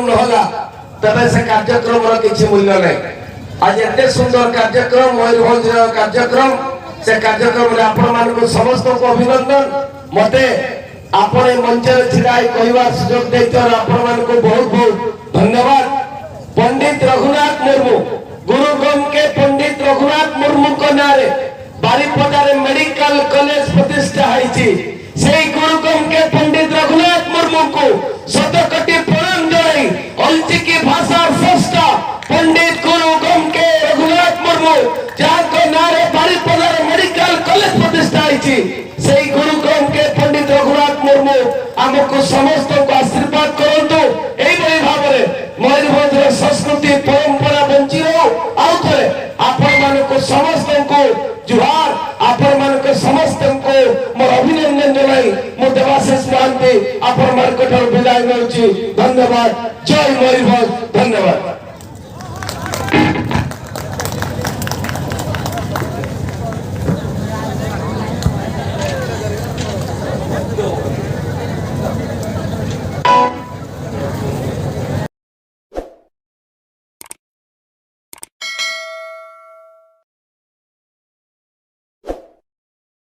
ନହେଲା, ତେବେ ସେ କାର୍ଯ୍ୟକ୍ରମର କିଛି ମୂଲ୍ୟ ନାହିଁ। ଆଜି ଏତେ ସୁନ୍ଦର କାର୍ଯ୍ୟକ୍ରମ, ମୟୂରଭଞ୍ଜର କାର୍ଯ୍ୟକ୍ରମ, ସେ କାର୍ଯ୍ୟକ୍ରମରେ ଆପଣମାନଙ୍କୁ ସମସ୍ତଙ୍କୁ ଅଭିନନ୍ଦନ। ମତେ ଆପଣ ଏ ମଞ୍ଚରେ ଛିଡ଼ା ହେଇ କହିବାର ସୁଯୋଗ ଦେଇଥିବାରୁ ଆପଣମାନଙ୍କୁ ବହୁତ ବହୁତ ଧନ୍ୟବାଦ। ପଣ୍ଡିତ ରଘୁନାଥ ମୁର୍ମୁ, ଗୁରୁ ଗୋମକେ ପଣ୍ଡିତ ରଘୁନାଥ ମୁର୍ମୁଙ୍କ ନାଁରେ ବାରିପଦାରେ ମେଡିକାଲ କଲେଜ ପ୍ରତିଷ୍ଠା ହେଇଛି। ସେଇ ଗୁରୁ ଗୋମକେ ପଣ୍ଡିତ ରଘୁନାଥ ମୁର୍ମୁଙ୍କୁ ଶତକୋଟି ପ୍ରଣାମ ଜଣାଇ, ଅଲଚିକି ଭାଷାର ସ୍ରଷ୍ଟା ପଣ୍ଡିତ ଗୁରୁ ଗୋମକେ ରଘୁନାଥ ମୁର୍ମୁ, ଯାହାଙ୍କ ନାଁରେ ବାରିପଦାରେ ମେଡିକାଲ କଲେଜ ପ୍ରତିଷ୍ଠା ହେଇଛି, ସେଇ ଗୁରୁ ଗୋମକେ ପଣ୍ଡିତ ରଘୁନାଥ ମୁର୍ମୁ ଆମକୁ ସମସ୍ତଙ୍କୁ ଆଶୀର୍ବାଦ କରନ୍ତୁ। ଏଇଭଳି ଭାବରେ ମୟୂରଭଞ୍ଜର ସଂସ୍କୃତି ପରମ୍ପରା ବଞ୍ଚି ରହୁ। ଆଉ ଥରେ ଆପଣମାନଙ୍କୁ ସମସ୍ତଙ୍କୁ ଜୁହାର। ଆପଣମାନଙ୍କ ସମସ୍ତଙ୍କୁ ମୋର ଅଭିନନ୍ଦନ ଜଣାଇ ମୁଁ ଦେବାଶିଷ ମହାନ୍ତି ଆପଣମାନଙ୍କ ଠାରୁ ବିଦାୟ ନେଉଛି। ଧନ୍ୟବାଦ। ଜୟ ମୟୂରଭଞ୍ଜ। ଧନ୍ୟବାଦ।